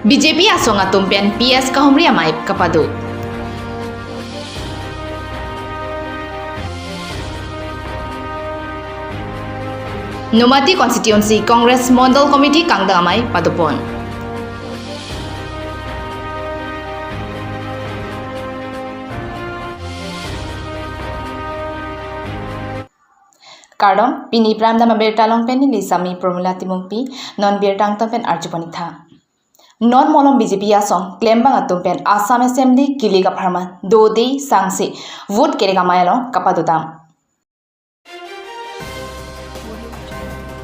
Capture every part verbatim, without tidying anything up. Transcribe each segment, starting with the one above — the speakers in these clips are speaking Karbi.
B J P asong atum pen P S Kahumri amei kapado. Nomati Constituency Congress Mondol Committee kangdang amei padopon. Kardom, pini Prime Time abirta along pen neli Sami Promila Timungpi, non birta angtan pen arjupon-ik tha. Non malom B J P asong klembang atum pen Assam Assembly kilik apharman dode sangse vote kerek amei along kapadodam.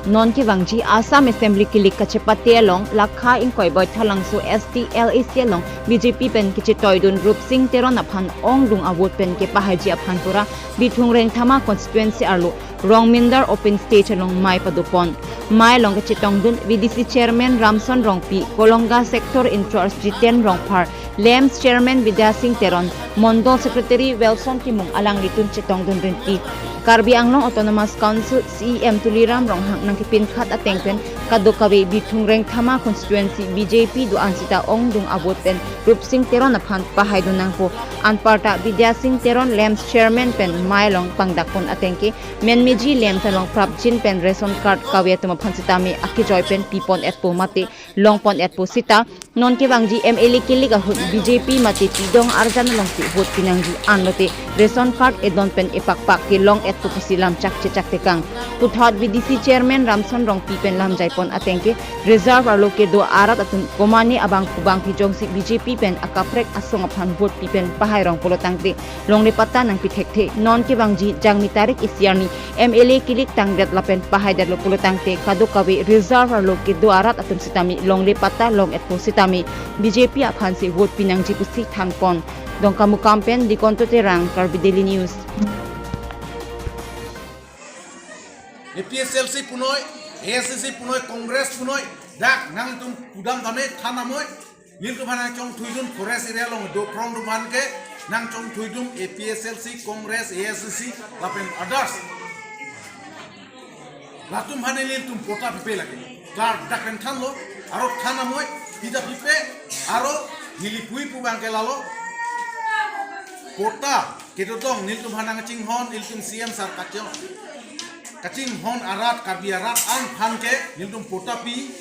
Non kevangji Assam Assembly kilik kachepate along Lakha ingkoi Boithalangso S T L A C along B J P pen kechetoidun Rupsing Teron aphan ongdung avote pen kepahaiji aphan pura Bithung Rengthama constituency arlo Rongmindar open stage along mei padopon. Mei along kachetongdun V D C chairman Ramson Rongpi, Kolonga sector in-charge Jiten Rongphar, LAMPS chairman Bidya Sing Teron, Mondol secretary Wilson Timung alanglitum chetongdun rinti. Karbi Anglong Autonomous Council C E M Tuliram Ronghang nangkepinkhat ateng pen kadokave Bithung Rengthama constituency B J P do-an sita ongdung avote pen Rupsing Teron aphan pahaidun nangpo. Anparta Bidya Sing Teron LAMPS chairman pen mei along pangdakpon ateng ke menmeji LAMPS along prapjin pen ration card kave atum aphan sitame akejoi pen pipon-etpo mate longpon-etpo sita, non kevangji M L A kilik ahut B J P mate pidong arjan alongsi vote pinangji anlote ration card edon pen epakpak kelong-etpo pusi lam chakche chaktekang. Puthot V D C chairman Ramson Rongpi pen lamjaipon ateng ke reserve arlo kedo arat atum komane abang kubang pi jongsi B J P pen akaprek asong aphan vote pi pen pahai rong pulo tangte longle patta nangpi thekthe. Non kevangji Jangmi tarik isi arni M L A kilik tangdet lapen pahaidetlo pulo tangte kadokave reserve arlo kedo arat atum sitame longle patta long-etpo sitame B J P aphansi vote pinangji pusi thanpon. Dongkamukam pen Dikonto Terang, Karbi Daily News. A P H L C punoi, A S D C punoi, Congress punoi, dak nangtum pudam dame than amoi, nelitum aphan nangchongthuidun forest area along dophrong atum aphan ke nangchongthuidun A P H L C, Congress, A S D C, lapen others. Latum aphan nelitum patta pipe lake. Klar dak pen thanlo, aro than amoi, pida pipe, aro neli pu-i pu abang ke lalo. Patta kedodong nelitum aphan nangchinghon, ilitum C M sir kachong. Kachinghon arat, Karbi arat an aphan ke nelitum patta pi,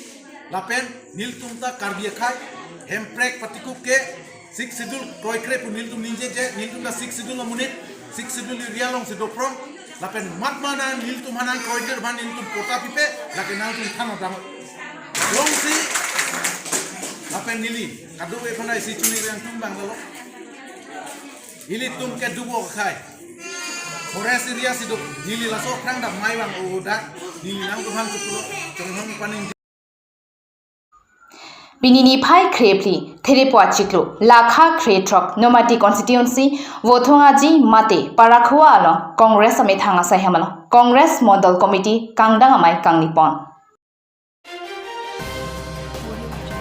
lapen nelitum ta Karbi akhei, Hemprek patikuk ke Sixth Schedule kroikre pu nelitum ningjeje, nelitum ta Sixth Schedule amonit, Sixth Schedule area alongsi dophrong, lapen matma nang nelitum aphan nangkroikre aphan nelitum patta pipe, lake nangtum than dam. Jongsi, lapen neli, kadokave aphan isi chuni yang tum abang lalo. Ilitum kedo akhei. Forest area si do, neli laso aphrang dam mei abang o dak, neli nangtum aphan choklo, chonghong paning. Pini niphai kre phli, Therepon achiklo, Lakha kre throk, Nomati constituency, Vothong Aji mate Parakhua along Congress amethang asai hem along Congress Mondol Committee kangdang amei kangnipon.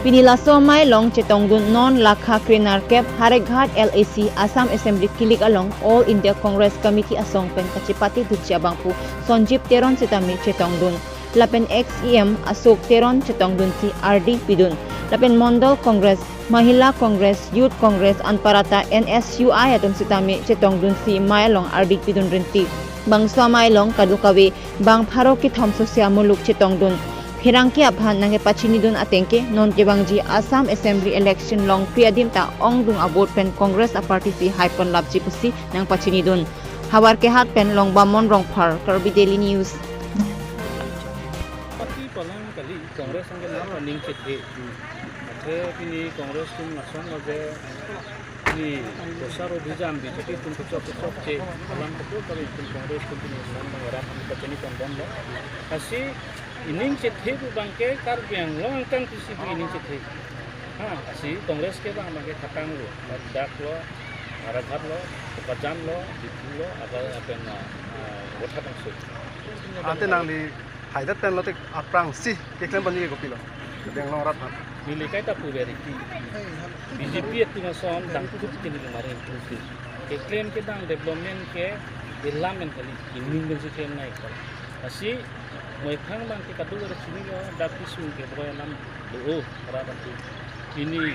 Pini laso amei along chetongdun non Lakha krenerkep Hariaghat L A C Assam Assembly kilik along All India Congress Committee asong pen kachepate dukji abangphu Sonjib Teron sitame chetongdun. Lapen ex E M Ashok Teron chetongdunsi ardi pidun. Lapen Mondol Congress, Mahila Congress, Youth Congress anparta N S U I atum sitame chetongdunsi mei along ardi pidun rinti. Bangso amei along kadokave bang pharo kethom sose amuluk chetongdun. Pherangke aphan nangkepachinidun ateng ke non kevangji Assam Assembly election longkri adim ta ongdung avote pen Congress aparty si haipon lapji pusi nangpachinidun. Howraghat pen Longbamon Rongphar, Karbi Daily News. Party palang kali, Congress angke naro ning chethe. Athe pini Congress atum lason lo je pini prosar abhijan B J P atum kechok kechokche alam kedo kali pini Congress atum pini alam bang erat pini pachini tondon lo. Lasi ining chethe pu abangke Karbi Anglong angkang P C B ining chethe. Ha, lasi Congress ke bang abangke Khatang lo, Dak lo, Howraghat lo, Bokajan lo, Diphu lo, apa apa na, ah, Vothatlangso. Ante nangli haidet pen lote aphrangsi keklem bani ke kopilo? Karbi Anglong arat aphan. Neli kaita pu verity. B J P atum ason dangtup ke neli mari tup. Keklem kedang development ke elam pen kali, ining pen si klem nangkok. Lasi mei aphrang abangke kadokave chinilo, dak kisung ke boy alam do, rat atum. Pini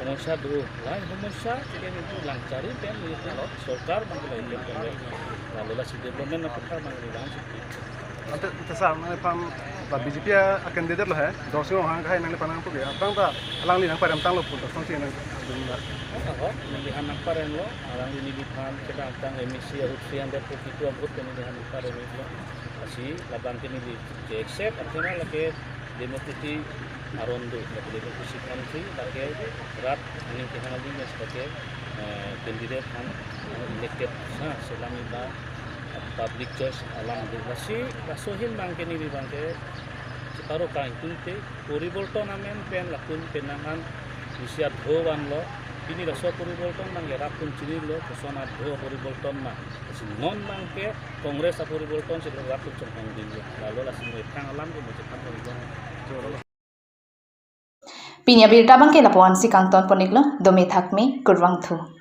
homosya do, lahai homosya, kini tu langchari pen, itu lo, sorkar bang kela itu pen, lalu lasi development na pekar bang di dalam situ. Ante, ante sir, nangliphan la B J P a candidate lo he, Dorsing Ronghang ke hai nangliphan nangpu ke, aphrang ta alangli nangparem tanglo pu, ta song si nang, Apa kok, nanglihan nangparemlo, alangli neliphan kedamtang M A C ahut three hundred forty-two a-vote ke nanglihan nangparemlo. Lasi labang ke neli ke accept, artinya lake democracy aron do, lake democracy country, lake rat aning kehang aling ya sebagai, eh, candidate han, eh, elected, ha, selam iba public choice alam do. Lasi, laso ahin bang ke neli bang ke, separo kaingtung te, poriborton amen pen latum penang an isi adho vanlo, pini laso poriborton bang ke rat atum chinilo, koson adho poriborton ma. Lasi non bang ke Congress aporiborton si rat atum chonghong dinglo. Lalu lasi methang alam ke mo chethang poriborton. Pini abirta bang ke lapu-an si kangton pon-iklo, dome thakme, kurvangthu.